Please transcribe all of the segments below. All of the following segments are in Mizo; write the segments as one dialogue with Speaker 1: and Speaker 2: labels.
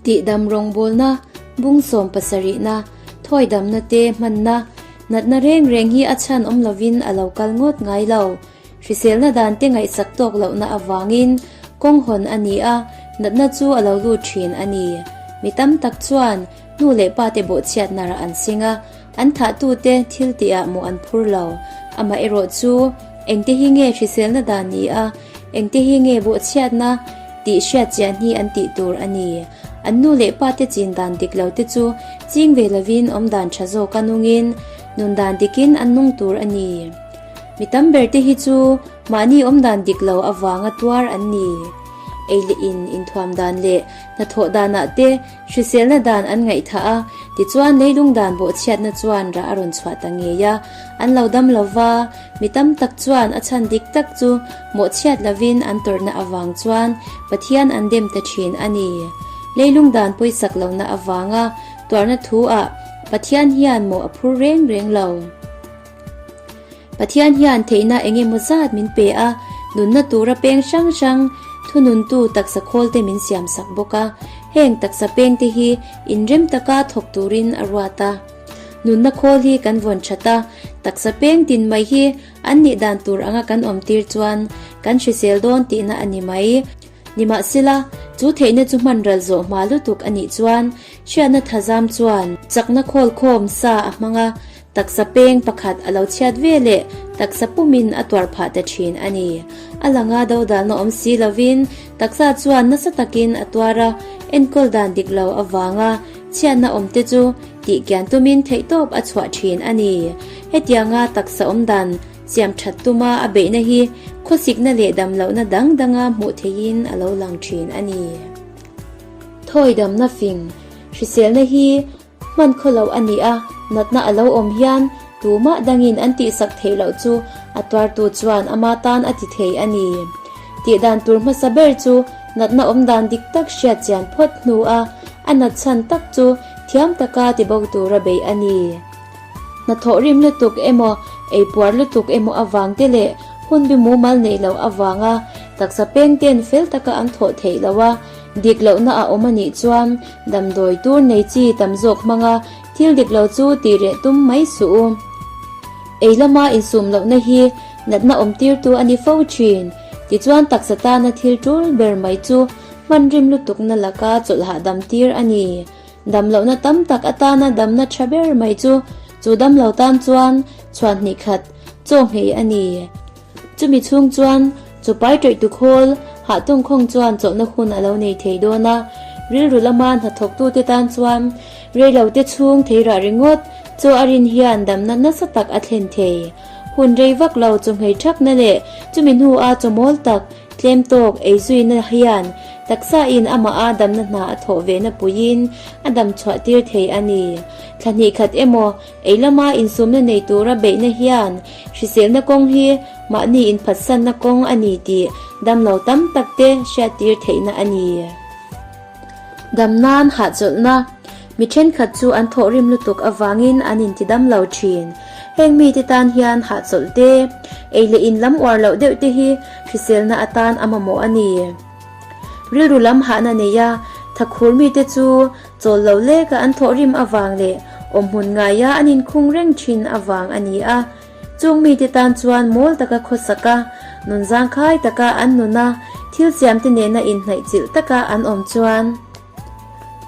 Speaker 1: Tihdam rawngbawlna, bung sawmpasarihna, thawidamna te hmanna, natna reng reng hi a chhan awm lovin a lo kal ngawt ngai lo. Hriselna dan te ngaihsak tawk lohna avangin kawng hawn a ni a, natna chu a lo lut thin a ni. Mi tam tak chuan nu leh pa te bawhchhiatna rah an sing a, an thahtute thil tihah mawh an phur lo. Amaherawhchu, engte hi nge hriselna dan ni a, engte hi nge bawhchhiatna tih hriat chian hi an tih tur a ni. An nu leh pa te chin dan dik lo te chu ching ve lovin awm dan tha zawka nungin nun dan dikin an nung tur a ni. Mi tam ber te hi chu mahni awm dan dik lo avanga tuar an ni. Ei leh in inthuam dan leh hnathawh danah te hriselna dan an ngaihthah a, tichuan leilung dan bawhchhiatna chuan rah a rawn chhuah ta ngei a, an lo dam lo va, mi tam tak chuan a chhan dik tak chu mawhchhiat lovin an tawrhna avang chuan Pathian an dem ta thin a ni. Leilung dan pawisak lohna avanga tuarna thu ah Pathian hian mawh a phur reng reng lo. Pathian hian theihna eng emaw zat min pe a, nunna tura peng hrang hrang thununtu taksa khawlte min siam sak bawk a. Heng taksa pengte hi inrem taka thawk turin a ruat a. Nunna khawl hi kan vawn that a, taksa peng tin mai hi an nih dan tur anga kan awm tir chuan kan hrisel dawn tihna a ni mai. Nimahsela, chu theihna chu hman ral zawh hma lutuk a nih chuan hriatna thazam chuan chakna khawl khawm sa a hmang a, Taksa peng pakhat a lo chhiat ve leh taksa pumin a tuar phah ta thin a ni. A langa dodalna awm si lovin taksa chuan nasa takin a tuar a, enkawl dan dik lo avanga chhiatna awmte chu tihkian tumin theihtawp a chhuah thin a ni. Hetianga taksa awm dan siam that tuma a beihna hi khawsikna leh damlohna dang danga hmuh theihin a lo lang thin a ni. Thawidamna fing hriselna hi Hman khaw loh a ni a, natna a lo awm hian tumah dangin an tihsak theih loh chu a tuartu chuan ama tan a ti thei a ni. Tih dan tur hmasa ber chu natna awm dan dik tak hriat chian phawt hnu a, a nat chhan tak chu thiam taka ti bo tura beih a ni. Hnathawh rim lutuk emaw, ei puar lutuk emaw avang te leh hun bi mumal neih loh avanga taksa peng ten fel taka an thawh theih loh a, Dik lohna a awm a nih chuan damdawi tur nei chi tam zawk hmanga thil dik lo chu tih reh tum mai suh u. Ei lama insum lohna hi natna awm tirtu a ni fo thin. Tichuan taksa tana thil tul ber mai chu hman rim lutukna laka chawlh hahdam tir a ni. Dam lohna tam tak atana damna tha ber mai chu chu damlo tan chuan chhuan hnih khat chaw nghei a ni. Chumi chhung chuan chupai ṭawih tu khawl hah tawngkhawng chuan chawlhna hun a lo nei thei dawn a, rilru lama hnathawktute tan chuan reilote chhung theirah ringawt chaw a rin hian damna nasa tak a thlen thei. Hun rei vak lo chaw nghei ṭhakna leh chumi hnua chaw mawl tak tlem tawk ei zuina hian taksa in amah a damna hna a thawh ve na puiin a dam chhuah tir thei a ni. Thla hnih khat emaw Ei lama insumna nei tura beihna hian hriselna kawng hi mahni inphatsanna kawng a ni tih damlo tam takte hriattir theihna a ni. Dam nan hahchawlhna mi thenkhat chu an thawhrim lutuk avangin an intidam lo thin. Heng mite tan hian hahchawlh te, ei leh in lam uar loh deuh te hi hriselna atan a mamawh a ni. Rilru lam hahna neia thakhur mite chu Chawl lo leka an thawhrim avang leh awmhmun ngaia an inkhung reng thin avang a ni a. Chung mite tan chuan mawl taka khawsak a, nun zangkhai taka an nun a, thil siamte nena inhnaihchilh taka an awm chuan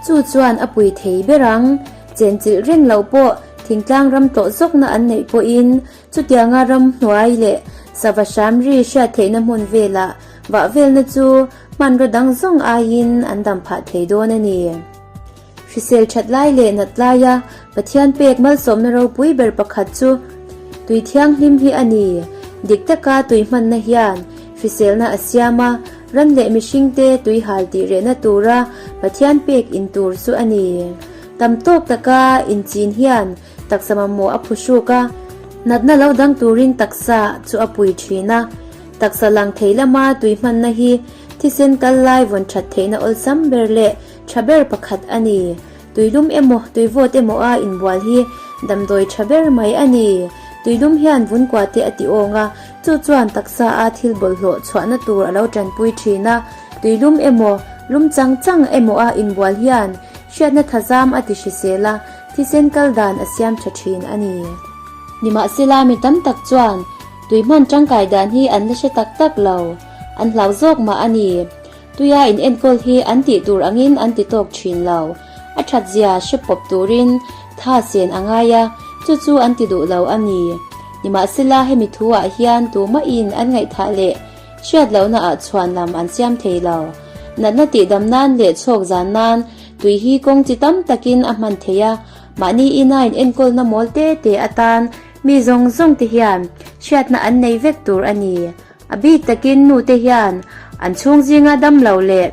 Speaker 1: chu chuan a pui thei ber ang. Chenchilh reng loh pawh thingtlang ram tlawh zawkna an neih pawhin chutianga ram hnuai leh sava hram ri hriat theihna hmun velah vah velna chu Hmanraw dang zawng aiin an dam phah thei dawn a ni. Hrisel that lai leh nat laia Pathian pek malsawmna ropui ber pakhat chu tui thianghlim hi a ni. Dik taka tui hmanna hian hriselna a siam a, ran leh mihringte tui hal tih rehna tura Pathian pek in tur chu a ni. Tam tawk taka inchin hian taksa mamawh a phuhruk a, natna lo dang turin taksa chu a pui thin a. Taksa lang thei lama tui hmanna hi thisen kal lai vawn that theihna awlsam ber leh tha ber pakhat a ni. Tuilum emaw tuivawt emaw a inbual hi damdawi tha ber mai a ni. Tuilum hian vun kua te a ti awng a, chu chuan taksa a thil bawlhhlawh chhuahna tur a lo tanpui thin a. Tuilum emaw. Lum chang chang emaw a inbual hian hriatna thazam a ti hrisel a, thisen kal dan a siam tha thin a ni. Nimahsela mi tam tak chuan tui hman tangkai dan hi an la hre tak tak lo, an hlau zawk mah a ni. Tuia in enkawl hi an tih tur angin an ti tawk thin lo. A that zia hre pawp turin tha sen a ngai a, chu chu an ti duh lo a ni. Nimahsela hemi thu ah hian tumahin an ngaihthah leh hriat lohna ah chhuan lam an siam thei lo. Natna tihdam nan leh chhawk zan nan tui hi kawng chi tam takin a hman thei a, mahni ina in enkawlna mawl te te atan mi zawng zawng te hian hriatna an nei vek tur a ni. A bik takin nute hian an chhung zinga dam lo leh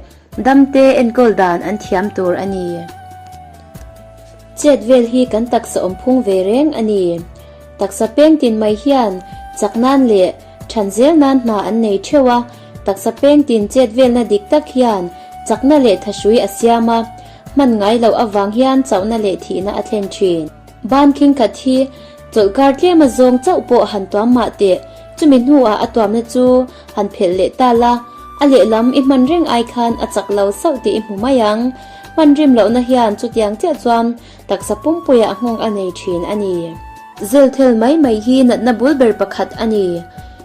Speaker 1: damte enkawl dan an thiam tur a ni. Chet vel hi kan taksa awm phung ve reng a ni. Taksa peng tin mai hian chak nan leh than zel nan hna an nei theuh a, taksa peng tin chet velna dik tak hian chakna leh thahrui a siam a, hman ngai loh avang hian chauhna leh thihna a thlen thin. Ban khingkhat hi chawlhkar tlema zawng chauh pawh han tuam mah teh, chumi hnuah a tuamna chu han phelh leh ta la, a lehlam i hman reng ai khan a chak lo sauh tih i hmu mai ang. Hman rim lohna hian chutiang chiah chuan taksa pumpuiah nghawng a nei thin a ni. Zelthel mai mai hi natna bul ber pakhat a ni.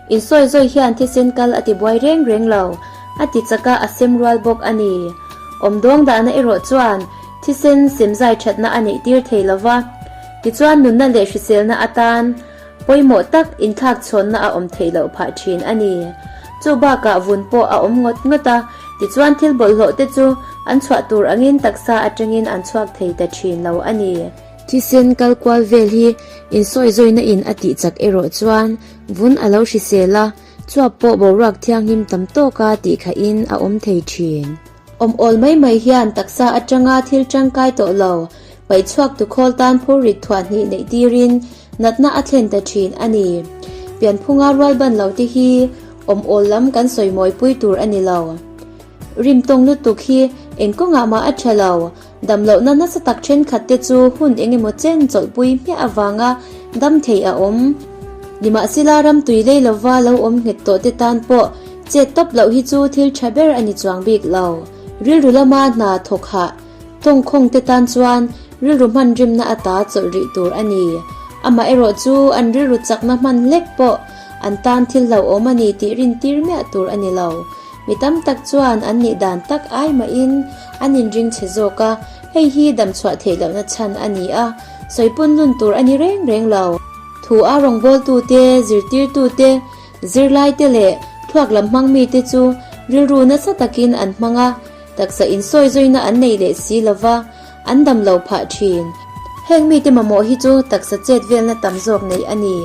Speaker 1: Insawi zawi hian thisen kal a ti buai reng reng lo, a ti chak a, a sem rual bawk a ni. Awmdawng dahna erawh chuan thisen semzai thatna a neih tir thei lo va, tichuan nunna leh hriselna atan pawimawh tak inthlak chhawnna a awm theih loh phah thin a ni. Chu bakah vun pawh a awm ngawt ngawt a, tichuan thil bawlhhlawh te chu an chhuah tur angin taksa atangin an chhuak thei ta thin lo a ni. Thisen kal kual vel hi insawi zawina in a tih chak erawh chuan vun a lo hrisel a, chuap pawh boruak thianghlim tam tawka tih khahin a awm thei thin. Awm awl mai mai hian taksa atanga thil tangkai tawh lo, paih chhuak tu khawl tan phur rit thuah hnih neih tirin natna a thlen ta thin a ni. Pianphunga rual ban lo te hi awm awl lam kan sawi mawi pui tur a ni lo. Rim tawng lutuk hi eng kawngah mah a tha lo, Damlohna nasa tak thenkhat te chu hun eng emaw chen chawlhpui hmiah avanga dam thei a awm. Nimahsela ram tui lei lova lo awm nghet tawh te tan pawh chet tawp loh hi chu thil tha ber a ni chuang bik lo. Rilru lama hna thawk hah tawngkhawng te tan chuan rilru hman rimna ata chawlh rih tur a ni. Amaherawh chu an rilru chakna hman hlek pawh an tan thil hlauhawm a ni tih rintir miah tur a ni lo. Mi tam tak chuan an nih dan tak ai mahin an inring chhe zawk a, hei hi damchhuah theih lohna chhan a ni a, sawipawn lun tur a ni reng reng lo. Thu a rawngbawltute, zirtirtute, zirlaite leh thluak lam hmang mite chu rilru nasa takin an hmang a, taksa insawi zawina an nei leh si lo va, an dam lo phah thin. Heng mite mamawh hi chu taksa chet velna tam zawk neih a ni.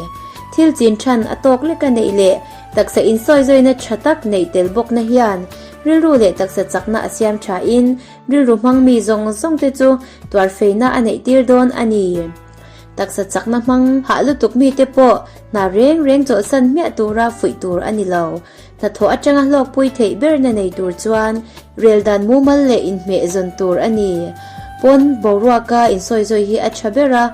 Speaker 1: Thil chin than a tawk leka neih leh taksa insawi zawina tha tak neih tel bawkna hian rilru leh taksa chakna a siam thain rilru hmang mi zawng zawng te chu tuarfeina a neih tir dawn a ni. Taksa chakna hmang hah lutuk mite pawh hna reng reng chawlhsan hmiah tura fuih tur a ni lo. Hnathawh atanga hlawkpui theih berna nei tur chuan rel dan mumal leh inhmeh zawn tur a ni. Pawn boruaka insawi zawi hi a tha ber a,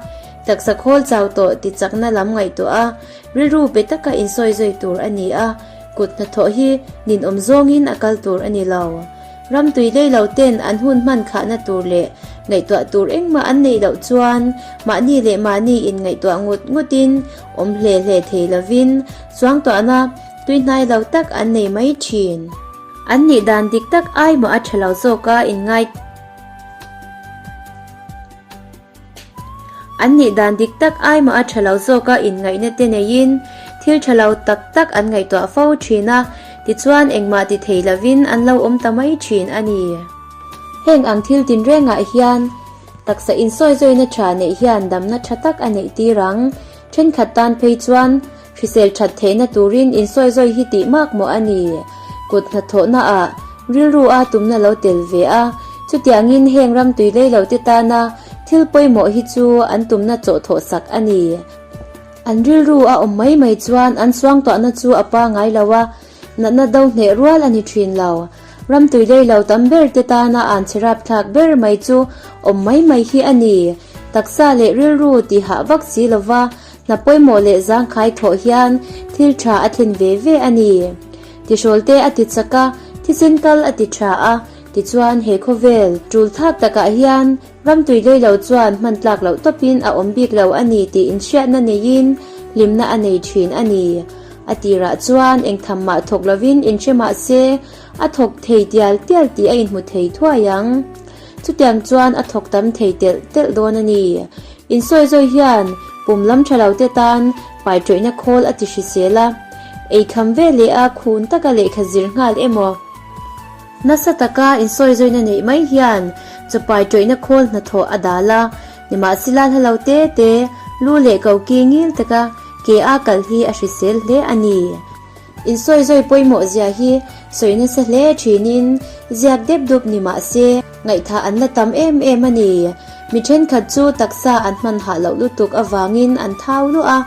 Speaker 1: taksa khawl chau tawh ti chakna lam ngaihtuah a, rilru pe taka insawi zawi tur a ni a, kut hnathawh hi ninawm zawngin a kal tur a ni lo. Ram tui lei lo ten an hun hman khahna tur leh ngaihtuah tur engmah an neih loh chuan mahni leh mahni inngaihtuah ngut ngutin awm hle hle thei lovin chuangtuahna Tui hnai lo tak an nei mai thin. An nih dan dik tak ai maw a tha lo zawk a in ngai. An nih dan dik tak ai maw a tha lo zawk a in ngaihna te neiin thil tha lo tak tak an ngaihtuah fo thin a, tichuan engmah ti thei lovin an lo awm ta mai thin a ni. Heng ang thil tinrengah hian taksa insawizawi tha neih hian damna tha tak a neih tir ang. Thenkhat tan phei chuan Hrisel that theihna turin insawi zawi hi tih mak maw a ni? Kut hnathawhna ah rilru a tumna lo tel ve a, chutiangin heng ram tui lei lo te tana thil pawimawh hi chu an tumna chawh thawh sak a ni. An rilru a awm mai mai chuan an suangtuahna chu a pangai lo a, natna do hneh rual a ni thin lo. Ram tui lei lo tam ber te tana an chhe rapthlak ber mai chu awm mai mai hi a ni. Taksa leh rilru tihah vak si lova Hna pawimawh leh zangkhai thawh hian thil tha a thlen ve ve a ni. Tihrawl te a ti chak a, thisen kal a ti tha a, Tichuan he khawvel tul thlak takah hian ramtui lei lo chuan hman tlak loh tawpin a awm bik lo a ni tih inhriatna neiin hlimna a nei thin a ni. A tirah chuan engtham mah thawk lovin inhre mah se a thawk thei tial tial tih a inhmu thei thuai ang. Chutiang chuan a thawk tam thei telh telh dawn a ni. Insawi zawi hian pum lam tha lo te tan pai tawihna khawl a ti hrisel a, eikham ve leh a khun taka lehkha zir nghal emaw? Nasa taka insawi zawina neih mai hian chaw pai tawihna khawl hnathawh a dal a, nimahsela hla lo te te, lu leh koki ngil taka ke a kal hi a hrisel hle a ni. Insawi zawi pawimawh zia hi sawi nasa hle thinin ziak dep dup ni mah se ngaihthah an la tam em em a ni. Mi thenkhat chu taksa an hman hah loh lutuk avangin an thau luah a,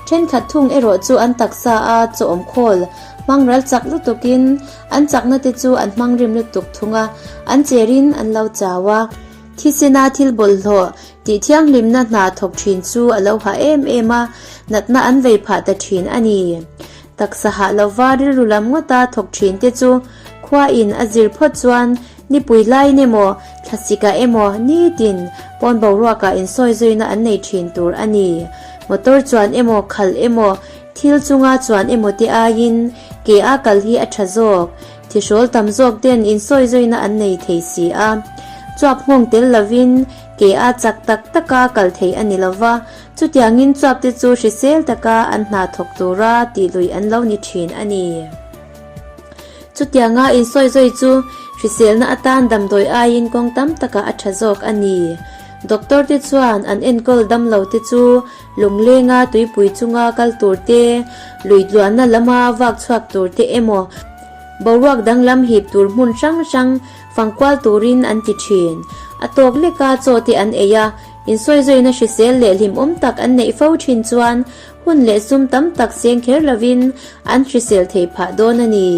Speaker 1: thenkhat thung erawh chu an taksa a chaw awm khawl hmang ral chak lutukin an chakna te chu an hmang rim lutuk thung a, an cherin an lo chau a. Thisena thil bawlhhlawh tih thianghlimna hna thawk thin chu a lo hah em em a, natna an vei phah ta thin a ni. Taksa hah lova rilru lam ngawta thawk thin te chu khuain a zir phawt chuan nipui laiin emaw, thlasikah emaw nitin pawn boruakah insawi zuina an nei thin tur a ni. Motor chuan emaw, khalh emaw, thil chunga chuan emaw te aiin ke a kal hi a tha zawk. Thihrawl tam zawk ten insawi zawina an nei thei si a, chuap nghawng tel lovin ke a chak tak taka kal thei a ni lova, chutiangin chuap te chu hrisel taka an hna thawk tura tih lui an lo ni thin a ni. Chutianga insawi zawi chu hriselna atan damdawi aiin kawng tam takah a tha zawk a ni. Doctor te chuan an enkawl damlo te chu lunglenga tuipui chunga kal tur te, lui tluanna lama vak chhuak tur te emaw, boruak danglam hip tur hmun hrang hrang fangkual turin an ti thin. A tawk leka chaw te an ei a, insawizawiina hrisel leh hlimawm tak an neih fo thin chuan hun leh sum tam tak seng kher lovin an hrisel thei phah dawn a ni.